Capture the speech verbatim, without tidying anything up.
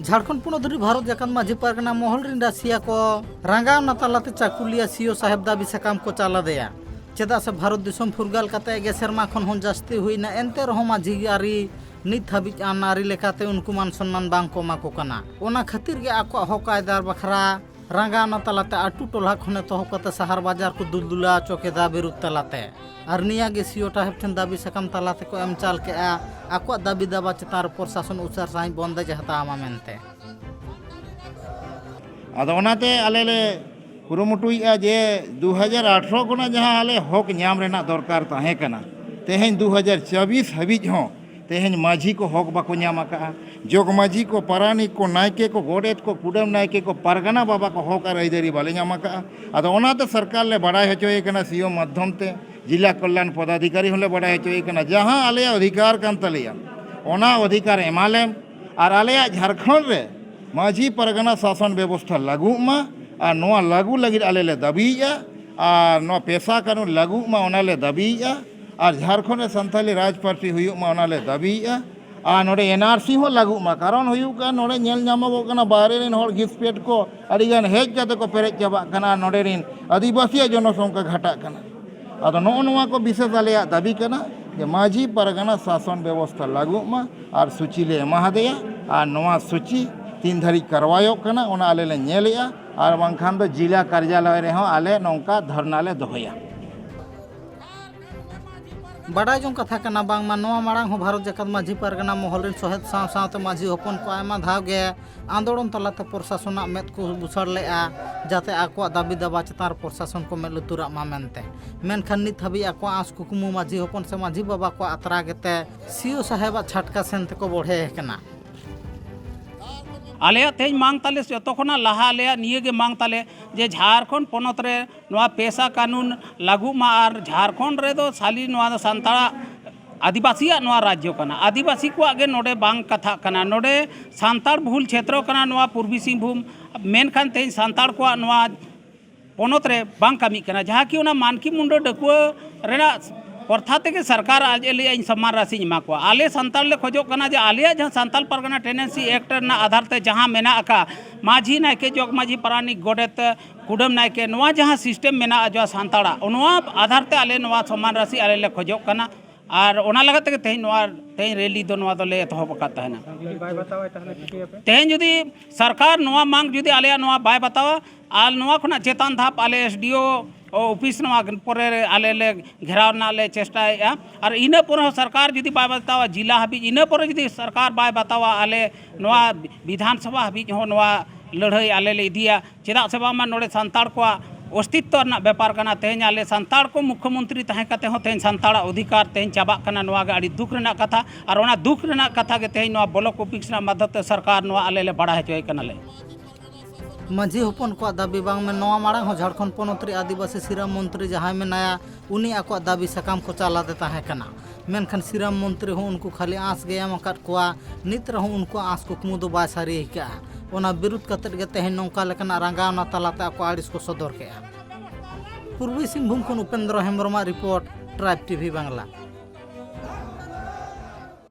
ᱡᱷᱟᱲᱠᱷᱚᱸᱰ ᱯᱚᱱᱚᱛ ᱨᱮ ᱵᱷᱟᱨᱚᱛ ᱡᱟᱠᱟᱛ ᱢᱟᱹᱡᱷᱤ ᱯᱟᱨᱜᱟᱱᱟ ᱢᱚᱦᱚᱞ ᱨᱤᱱ ᱨᱟᱹᱥᱤᱭᱟ ᱠᱚ ᱨᱟᱸᱜᱟᱣᱱᱟ ᱛᱟᱞᱟᱛᱮ ᱪᱟᱹᱠᱩᱞᱤᱭᱟ ᱥᱤᱭᱳ ᱥᱟᱦᱮᱵ ᱫᱟᱹᱵᱤ ᱥᱟᱠᱟᱢ ᱠᱚ ᱪᱟᱞ ᱟᱫᱮᱭᱟ᱾ ᱪᱮᱫᱟᱜ ᱥᱮ ᱵᱷᱟᱨᱚᱛ ᱫᱤᱥᱚᱢ ᱯᱷᱩᱨᱜᱟᱹᱞ ᱠᱟᱛᱮ ᱜᱮ ᱥᱮᱨᱢᱟ ᱠᱷᱚᱱ ᱦᱚᱸ ᱡᱟᱹᱥᱛᱤ ᱦᱩᱭᱱᱟ, ᱮᱱᱛᱮ ᱨᱮᱦᱚᱸ ᱢᱟᱹᱡᱷᱤ ᱟᱹᱨᱤ ᱱᱤᱛ ᱦᱟᱹᱵᱤᱡ ᱟᱹᱱ ᱟᱹᱨᱤ ᱞᱮᱠᱟᱛᱮ ᱩᱱᱠᱩ ᱢᱟᱱ ᱥᱚᱱᱢᱟᱱ ᱵᱟᱝ ᱠᱚ ᱮᱢᱟ ᱠᱚ ᱠᱟᱱᱟ᱾ ᱚᱱᱟ ᱠᱷᱟᱹᱛᱤᱨ ᱜᱮ ᱟᱠᱚᱣᱟᱜ ᱦᱚᱠ ᱟᱭᱫᱟᱨ ᱵᱟᱠᱷᱨᱟ ᱨᱟᱸᱜᱟᱣᱱᱟ ᱛᱟᱞᱟᱛᱮ ᱟᱹᱛᱩ ᱴᱚᱞᱟ ᱠᱷᱚᱱ ᱮᱛᱚᱦᱚᱵ ᱠᱟᱛᱮ ᱥᱟᱦᱟᱨ ᱵᱟᱡᱟᱨ ᱠᱚ ᱫᱩᱞᱫᱩᱞᱟ ᱦᱚᱪᱚ ᱠᱮᱫᱟ ᱵᱤᱨᱩᱫᱷ ᱛᱟᱞᱟᱛᱮ᱾ ᱟᱨ ᱱᱤᱭᱟᱹ ᱜᱮ ᱥᱤᱭᱳ ᱴᱟᱦᱮᱵ ᱴᱷᱮᱱ ᱫᱟᱹᱵᱤ ᱥᱟᱠᱟᱢ ᱛᱟᱞᱟ ᱛᱮᱠᱚ ᱮᱢ ᱪᱟᱞ ᱠᱮᱫᱼᱟ, ᱟᱠᱚᱣᱟᱜ ᱫᱟᱹᱵᱤ ᱫᱟᱵᱟ ᱪᱮᱛᱟᱱ ᱨᱮ ᱯᱨᱚᱥᱟᱥᱚᱱ ᱩᱥᱟᱹᱨ ᱥᱟᱺᱦᱤᱡ ᱵᱚᱱᱫᱮᱡ ᱦᱟᱛᱟᱣ ᱢᱟ ᱢᱮᱱᱛᱮ᱾ ᱟᱫᱚ ᱚᱱᱟᱛᱮ ᱟᱞᱮ ᱞᱮ ᱠᱩᱨᱩᱢᱩᱴᱩᱭᱮᱫᱼᱟ ᱡᱮ ᱫᱩ ᱦᱟᱡᱟᱨ ᱟᱴᱷᱨᱚ ᱠᱷᱚᱱᱟᱜ ᱡᱟᱦᱟᱸ ᱟᱞᱮ ᱦᱚᱠ ᱧᱟᱢ ᱨᱮᱱᱟᱜ ᱫᱚᱨᱠᱟᱨ ᱛᱟᱦᱮᱸ ᱠᱟᱱᱟ, ᱛᱮᱦᱮᱧ ᱫᱩ ᱦᱟᱡᱟᱨ ᱪᱚᱵᱵᱤᱥ ᱦᱟᱹᱵᱤᱡ ᱦᱚᱸ ᱛᱮᱦᱮᱧ ᱢᱟᱹᱡᱷᱤ ᱠᱚ ᱦᱚᱠ ᱵᱟᱠᱚ ᱧᱟᱢ ᱟᱠᱟᱫᱼᱟ, ᱡᱚᱜᱽ ᱢᱟᱹᱡᱷᱤ ᱠᱚ, ᱯᱟᱨᱟᱱᱤᱠ ᱠᱚ, ᱱᱟᱭᱠᱮ ᱠᱚ, ᱜᱚᱰᱮᱛ ᱠᱚ, ᱠᱩᱰᱟᱹᱢ ᱱᱟᱭᱠᱮ ᱠᱚ, ᱯᱟᱨᱜᱟᱱᱟ ᱵᱟᱵᱟ ᱠᱚ ᱦᱚᱠ ᱟᱨ ᱟᱹᱭᱫᱟᱹᱨᱤ ᱵᱟᱞᱮ ᱧᱟᱢ ᱟᱠᱟᱫᱼᱟ᱾ ᱟᱫᱚ ᱚᱱᱟᱛᱮ ᱥᱚᱨᱠᱟᱨ ᱞᱮ ᱵᱟᱲᱟᱭ ᱦᱚᱪᱚᱭᱮ ᱠᱟᱱᱟ, ᱥᱤᱭᱳ ᱢᱟᱫᱽᱫᱷᱚᱢ ᱛᱮ ᱡᱤᱞᱟ ᱠᱚᱞᱭᱟᱱ ᱯᱚᱫᱟᱫᱷᱤᱠᱟᱨᱤ ᱦᱚᱸᱞᱮ ᱵᱟᱲᱟᱭ ᱦᱚᱪᱚᱭᱮ ᱠᱟᱱᱟ, ᱡᱟᱦᱟᱸ ᱟᱞᱮᱭᱟᱜ ᱚᱫᱷᱤᱠᱟᱨ ᱠᱟᱱ ᱛᱟᱞᱮᱭᱟ, ᱚᱱᱟ ᱚᱫᱷᱤᱠᱟᱨ ᱮᱢᱟᱞᱮᱢ᱾ ᱟᱨ ᱟᱞᱮᱭᱟᱜ ᱡᱷᱟᱲᱠᱷᱚᱸᱰ ᱨᱮ ᱢᱟᱹᱡᱷᱤ ᱯᱟᱨᱜᱟᱱᱟ ᱥᱟᱥᱚᱱ ᱵᱮᱵᱚᱥᱛᱷᱟ ᱞᱟᱹᱜᱩᱜ ᱢᱟ, ᱟᱨ ᱱᱚᱣᱟ ᱞᱟᱹᱜᱩ ᱞᱟᱹᱜᱤᱫ ᱟᱞᱮ ᱞᱮ ᱫᱟᱹᱵᱤᱭᱮᱫᱼᱟ, ᱟᱨ ᱱᱚᱣᱟ ᱯᱮᱥᱟ ᱠᱟᱹᱱᱩᱱ ᱞᱟᱹᱜᱩᱜ ᱢᱟ, ᱚᱱᱟ ᱞᱮ ᱫᱟᱹᱵᱤᱭᱮᱫᱼᱟ᱾ ᱟᱨ ᱡᱷᱟᱲᱠᱷᱚᱸᱰ ᱨᱮ ᱥᱟᱱᱛᱟᱞᱤ ᱨᱟᱡᱽ ᱯᱟᱹᱨᱥᱤ ᱦᱩᱭᱩᱜ ᱢᱟ, ᱚᱱᱟ ᱞᱮ ᱫᱟᱹᱵᱤᱭᱮᱫᱼᱟ᱾ ᱟᱨ ᱱᱚᱰᱮ ᱮᱱ ᱟᱨ ᱥᱤ ᱦᱚᱸ ᱞᱟᱹᱜᱩᱜ ᱢᱟ, ᱠᱟᱨᱚᱱ ᱦᱩᱭᱩᱜ ᱠᱟᱱᱟ, ᱱᱚᱰᱮ ᱧᱮᱞ ᱧᱟᱢᱚᱜᱚᱜ ᱠᱟᱱᱟ, ᱵᱟᱦᱨᱮ ᱨᱮᱱ ᱦᱚᱲ ᱜᱷᱤᱥᱯᱮᱴ ᱠᱚ ᱟᱹᱰᱤ ᱜᱟᱱ ᱦᱮᱡ ᱠᱟᱛᱮ ᱠᱚ ᱯᱮᱨᱮᱡ ᱪᱟᱵᱟᱜ ᱠᱟᱱᱟ, ᱟᱨ ᱱᱚᱰᱮ ᱨᱮᱱ ᱟᱹᱫᱤᱵᱟᱹᱥᱤᱭᱟᱜ ᱡᱚᱱᱚᱥᱚᱝᱠᱷᱟ ᱜᱷᱟᱴᱟᱜ ᱠᱟᱱᱟ᱾ ᱟᱫᱚ ᱱᱚᱜᱼᱚ ᱱᱚᱣᱟ ᱠᱚ ᱵᱤᱥᱮᱥ ᱟᱞᱮᱭᱟᱜ ᱫᱟᱹᱵᱤ ᱠᱟᱱᱟ ᱡᱮ ᱢᱟᱹᱡᱷᱤ ᱯᱟᱨᱜᱟᱱᱟ ᱥᱟᱥᱚᱱ ᱵᱮᱵᱚᱥᱛᱷᱟ ᱞᱟᱹᱜᱩᱜ ᱢᱟ, ᱟᱨ ᱥᱩᱪᱤ ᱞᱮ ᱮᱢᱟ ᱦᱟᱫᱮᱭᱟ, ᱟᱨ ᱱᱚᱣᱟ ᱥᱩᱪᱤ ᱛᱤᱱ ᱫᱷᱟᱹᱨᱤᱡ ᱠᱟᱨᱣᱟᱭᱚᱜ ᱠᱟᱱᱟ, ᱚᱱᱟ ᱟᱞᱮ ᱞᱮ ᱧᱮᱞᱮᱜᱼᱟ, ᱟᱨ ᱵᱟᱝᱠᱷᱟᱱ ᱫᱚ ᱡᱤᱞᱟ ᱠᱟᱨᱡᱟᱞᱚᱭ ᱨᱮᱦᱚᱸ ᱟᱞᱮ ᱱᱚᱝᱠᱟ ᱫᱷᱚᱨᱱᱟ ᱞᱮ ᱫᱚᱦᱚᱭᱟ᱾ ᱵᱟᱰᱟᱭ ᱡᱚᱝ ᱠᱟᱛᱷᱟ ᱠᱟᱱᱟ, ᱵᱟᱝᱢᱟ ᱱᱚᱣᱟ ᱢᱟᱲᱟᱝ ᱦᱚᱸ ᱵᱷᱟᱨᱚᱛ ᱡᱟᱠᱟᱛ ᱢᱟᱹᱡᱷᱤ ᱯᱟᱨᱜᱟᱱᱟ ᱢᱚᱦᱚᱞ ᱨᱮᱱ ᱥᱚᱦᱮᱫ ᱥᱟᱶ ᱥᱟᱶᱛᱮ ᱢᱟᱹᱡᱷᱤ ᱦᱚᱯᱚᱱ ᱠᱚ ᱟᱭᱢᱟ ᱫᱷᱟᱣ ᱜᱮ ᱟᱱᱫᱳᱲᱚᱱ ᱛᱟᱞᱟᱛᱮ ᱯᱨᱚᱥᱟᱥᱚᱱᱟᱜ ᱢᱮᱫ ᱠᱚ ᱵᱩᱥᱟᱹᱲ ᱞᱮᱫᱼᱟ, ᱡᱟᱛᱮ ᱟᱠᱚᱣᱟᱜ ᱫᱟᱹᱵᱤ ᱫᱟᱵᱟ ᱪᱮᱛᱟᱱ ᱨᱮ ᱯᱨᱚᱥᱟᱥᱚᱱ ᱠᱚ ᱢᱮᱫ ᱞᱩᱛᱩᱨᱟᱜ ᱢᱟ ᱢᱮᱱᱛᱮ᱾ ᱢᱮᱱᱠᱷᱟᱱ ᱱᱤᱛ ᱦᱟᱹᱵᱤᱡ ᱟᱠᱚᱣᱟᱜ ᱟᱸᱥ ᱠᱩᱠᱢᱩ ᱢᱟᱹᱡᱷᱤ ᱦᱚᱯᱚᱱ ᱥᱮ ᱢᱟᱹᱡᱷᱤ ᱵᱟᱵᱟ ᱠᱚᱣᱟᱜ ᱟᱛᱨᱟ ᱜᱮᱛᱮ ᱥᱤᱭᱳ ᱥᱟᱦᱮᱵᱟᱜ ᱪᱷᱟᱴᱠᱟ ᱥᱮᱱ ᱛᱮᱠᱚ ᱵᱚᱲᱦᱮ ᱟᱠᱟᱱᱟ᱾ ᱟᱞᱮᱭᱟᱜ ᱛᱮᱦᱮᱧ ᱢᱟᱝ ᱛᱟᱞᱮ, ᱡᱚᱛᱚ ᱠᱷᱚᱱᱟᱜ ᱞᱟᱦᱟ ᱟᱞᱮᱭᱟᱜ ᱱᱤᱭᱟᱹ ᱜᱮ ᱢᱟᱝ ᱛᱟᱞᱮ ᱡᱮ ᱡᱷᱟᱲᱠᱷᱚᱸᱰ ᱯᱚᱱᱚᱛ ᱨᱮ ᱱᱚᱣᱟ ᱯᱮᱥᱟ ᱠᱟᱹᱱᱩᱱ ᱞᱟᱹᱜᱩᱜ ᱢᱟ, ᱟᱨ ᱡᱷᱟᱲᱠᱷᱚᱸᱰ ᱨᱮᱫᱚ ᱥᱟᱞᱤ ᱱᱚᱣᱟ ᱫᱚ ᱥᱟᱱᱛᱟᱲᱟᱜ, ᱟᱹᱫᱤᱵᱟᱹᱥᱤᱭᱟᱜ ᱱᱚᱣᱟ ᱨᱟᱡᱽᱡᱚ ᱠᱟᱱᱟ, ᱟᱹᱫᱤᱵᱟᱹᱥᱤ ᱠᱚᱣᱟᱜ ᱜᱮ ᱱᱚᱰᱮ ᱵᱟᱝ ᱠᱟᱛᱷᱟᱜ ᱠᱟᱱᱟ, ᱱᱚᱰᱮ ᱥᱟᱱᱛᱟᱲ ᱵᱷᱩᱞ ᱪᱷᱮᱛᱨᱚ ᱠᱟᱱᱟ ᱱᱚᱣᱟ ᱯᱩᱨᱵᱤ ᱥᱤᱝᱵᱷᱩᱢ, ᱢᱮᱱᱠᱷᱟᱱ ᱛᱮᱦᱮᱧ ᱥᱟᱱᱛᱟᱲ ᱠᱚᱣᱟᱜ ᱱᱚᱣᱟ ᱯᱚᱱᱚᱛ ᱨᱮ ᱵᱟᱝ ᱠᱟᱹᱢᱤᱜ ᱠᱟᱱᱟ, ᱡᱟᱦᱟᱸ ᱠᱤ ᱚᱱᱟ ᱢᱟᱱᱠᱤ ᱢᱩᱱᱰᱟᱹ ᱰᱟᱹᱠᱩᱣᱟᱹ ᱨᱮᱱᱟᱜ ᱯᱨᱚᱛᱷᱟ ᱛᱮᱜᱮ ᱥᱚᱨᱠᱟᱨ ᱟᱡ ᱮ ᱞᱟᱹᱭᱟ, "ᱤᱧ ᱥᱚᱢᱟᱱ ᱨᱟᱥᱤᱧ ᱮᱢᱟ ᱠᱚᱣᱟ᱾" ᱟᱞᱮ ᱥᱟᱱᱛᱟᱲ ᱞᱮ ᱠᱷᱚᱡᱚᱜ ᱠᱟᱱᱟ ᱡᱮ ᱟᱞᱮᱭᱟᱜ ᱡᱟᱦᱟᱸ ᱥᱟᱱᱛᱟᱲ ᱯᱟᱨᱜᱟᱱᱟ ᱴᱮᱱᱰᱮᱱᱥᱤ ᱮᱠᱴ ᱨᱮᱱᱟᱜ ᱟᱫᱷᱟᱨ ᱛᱮ ᱡᱟᱦᱟᱸ ᱢᱮᱱᱟᱜ ᱟᱠᱟᱫ ᱢᱟᱹᱡᱷᱤ, ᱱᱟᱭᱠᱮ, ᱡᱚᱜᱽ ᱢᱟᱹᱡᱷᱤ, ᱯᱟᱨᱟᱱᱤᱠ, ᱜᱚᱰᱮᱛ, ᱠᱩᱰᱟᱹᱢ ᱱᱟᱭᱠᱮ, ᱱᱚᱣᱟ ᱡᱟᱦᱟᱸ ᱥᱤᱥᱴᱮᱢ ᱢᱮᱱᱟᱜᱼᱟ ᱡᱟᱦᱟᱸ ᱥᱟᱱᱛᱟᱲᱟᱜ, ᱱᱚᱣᱟ ᱟᱫᱷᱟᱨ ᱛᱮ ᱟᱞᱮ ᱱᱚᱣᱟ ᱥᱚᱢᱟᱱ ᱨᱟᱥᱤ ᱟᱞᱮ ᱞᱮ ᱠᱷᱚᱡᱚᱜ ᱠᱟᱱᱟ᱾ ᱟᱨ ᱚᱱᱟ ᱞᱟᱹᱜᱤᱫ ᱛᱮᱜᱮ ᱛᱮᱦᱮᱧ ᱱᱚᱣᱟ, ᱛᱮᱦᱮᱧ ᱨᱮᱞᱤ ᱫᱚ ᱱᱚᱣᱟ ᱫᱚᱞᱮ ᱮᱛᱚᱦᱚᱵ ᱟᱠᱟᱫ ᱛᱟᱦᱮᱱᱟ᱾ ᱡᱩᱫᱤ ᱵᱟᱭ ᱵᱟᱛᱟᱣᱟ, ᱛᱟᱦᱚᱞᱮ ᱪᱤᱠᱟᱹᱭᱟᱯᱮ? ᱛᱮᱦᱮᱧ ᱡᱩᱫᱤ ᱥᱚᱨᱠᱟᱨ ᱱᱚᱣᱟ ᱢᱟᱝ ᱡᱩᱫᱤ ᱟᱞᱮᱭᱟᱜ ᱱᱚᱣᱟ ᱵᱟᱭ ᱵᱟᱛᱟᱣᱟ, ᱟᱨ ᱱᱚᱣᱟ ᱠᱷᱚᱱᱟᱜ ᱪᱮᱛᱟᱱ ᱫᱷᱟᱯ ᱟᱞᱮ ᱮᱥ ᱰᱤ ᱳ ᱚᱯᱷᱤᱥ ᱱᱚᱣᱟ ᱯᱚᱨᱮ ᱨᱮ ᱟᱞᱮ ᱞᱮ ᱜᱷᱮᱨᱟᱣ ᱨᱮᱱᱟᱜ ᱞᱮ ᱪᱮᱥᱴᱟᱭᱮᱫᱼᱟ᱾ ᱟᱨ ᱤᱱᱟᱹ ᱯᱚᱨᱮ ᱦᱚᱸ ᱥᱚᱨᱠᱟᱨ ᱡᱩᱫᱤ ᱵᱟᱭ ᱵᱟᱛᱟᱣᱟ ᱡᱤᱞᱟ ᱦᱟᱹᱵᱤᱡ, ᱤᱱᱟᱹ ᱯᱚᱨᱮ ᱡᱩᱫᱤ ᱥᱚᱨᱠᱟᱨ ᱵᱟᱭ ᱵᱟᱛᱟᱣᱟ, ᱟᱞᱮ ᱱᱚᱣᱟ ᱵᱤᱫᱷᱟᱱ ᱥᱚᱵᱷᱟ ᱦᱟᱹᱵᱤᱡ ᱦᱚᱸ ᱱᱚᱣᱟ ᱞᱟᱹᱲᱦᱟᱹᱭ ᱟᱞᱮ ᱞᱮ ᱤᱫᱤᱭᱟ᱾ ᱪᱮᱫᱟᱜ ᱥᱮ ᱵᱟᱝᱢᱟ ᱱᱚᱰᱮ ᱥᱟᱱᱛᱟᱲ ᱠᱚᱣᱟᱜ ᱚᱥᱛᱤᱛᱛᱚ ᱨᱮᱱᱟᱜ ᱵᱮᱯᱟᱨ ᱠᱟᱱᱟ᱾ ᱛᱮᱦᱮᱧ ᱟᱞᱮ ᱥᱟᱱᱛᱟᱲ ᱠᱚ ᱢᱩᱠᱷᱭᱚᱢᱚᱱᱛᱨᱤ ᱛᱟᱦᱮᱸ ᱠᱟᱛᱮ ᱦᱚᱸ ᱛᱮᱦᱮᱧ ᱥᱟᱱᱛᱟᱲᱟᱜ ᱚᱫᱷᱤᱠᱟᱨ ᱛᱮᱦᱮᱧ ᱪᱟᱵᱟᱜ ᱠᱟᱱᱟ, ᱱᱚᱣᱟ ᱜᱮ ᱟᱹᱰᱤ ᱫᱩᱠ ᱨᱮᱱᱟᱜ ᱠᱟᱛᱷᱟ᱾ ᱟᱨ ᱚᱱᱟ ᱫᱩᱠ ᱨᱮᱱᱟᱜ ᱠᱟᱛᱷᱟ ᱜᱮ ᱛᱮᱦᱮᱧ ᱱᱚᱣᱟ ᱵᱞᱚᱠ ᱚᱯᱷᱤᱥ ᱨᱮᱱᱟᱜ ᱢᱟᱫᱽᱫᱷᱚᱢ ᱛᱮ ᱥᱚᱨᱠᱟᱨ ᱱᱚᱣᱟ ᱟᱞᱮ ᱞᱮ ᱵᱟᱲᱟᱭ ᱦᱚᱪᱚᱭᱮ ᱠᱟᱱᱟᱞᱮ᱾ ᱢᱟᱹᱡᱷᱤ ᱦᱚᱯᱚᱱ ᱠᱚᱣᱟᱜ ᱫᱟᱹᱵᱤ ᱵᱟᱝ ᱢᱮᱱ, ᱱᱚᱣᱟ ᱢᱟᱲᱟᱝ ᱦᱚᱸ ᱡᱷᱟᱲᱠᱷᱚᱸᱰ ᱯᱚᱱᱚᱛ ᱨᱮ ᱟᱹᱫᱤᱵᱟᱹᱥᱤ ᱥᱤᱨᱟᱹ ᱢᱚᱱᱛᱨᱤ ᱡᱟᱦᱟᱸᱭ ᱢᱮᱱᱟᱭᱟ, ᱩᱱᱤ ᱟᱠᱚᱣᱟᱜ ᱫᱟᱹᱵᱤ ᱥᱟᱠᱟᱢ ᱠᱚ ᱪᱟᱞᱟᱛᱮ ᱛᱟᱦᱮᱸ ᱠᱟᱱᱟ᱾ ᱢᱮᱱᱠᱷᱟᱱ ᱥᱤᱨᱟᱹ ᱢᱚᱱᱛᱨᱤ ᱦᱚᱸ ᱩᱱᱠᱩ ᱠᱷᱟᱹᱞᱤ ᱟᱸᱥ ᱜᱮᱭ ᱮᱢ ᱟᱠᱟᱫ ᱠᱚᱣᱟ, ᱱᱤᱛ ᱨᱮᱦᱚᱸ ᱩᱱᱠᱩᱣᱟᱜ ᱟᱸᱥ ᱠᱩᱠᱢᱩ ᱫᱚ ᱵᱟᱭ ᱥᱟᱹᱨᱤ ᱟᱠᱟᱫᱼᱟ᱾ ᱚᱱᱟ ᱵᱤᱨᱩᱫᱷ ᱠᱟᱛᱮᱫ ᱜᱮ ᱛᱮᱦᱮᱧ ᱱᱚᱝᱠᱟ ᱞᱮᱠᱟᱱᱟᱜ ᱨᱟᱸᱜᱟᱣᱱᱟ ᱛᱟᱞᱟᱛᱮ ᱟᱠᱚ ᱟᱹᱲᱤᱥ ᱠᱚ ᱥᱚᱫᱚᱨ ᱠᱮᱫᱼᱟ᱾ ᱯᱩᱨᱵᱤ ᱥᱤᱝᱵᱷᱩᱢ ᱠᱷᱚᱱ ᱩᱯᱮᱱᱫᱨᱚ ᱦᱮᱢᱵᱨᱚᱢᱟᱜ ᱨᱤᱯᱳᱨᱴ, ᱴᱨᱟᱭᱤᱵᱽ ᱴᱤᱵᱷᱤ ᱵᱟᱝᱞᱟ᱾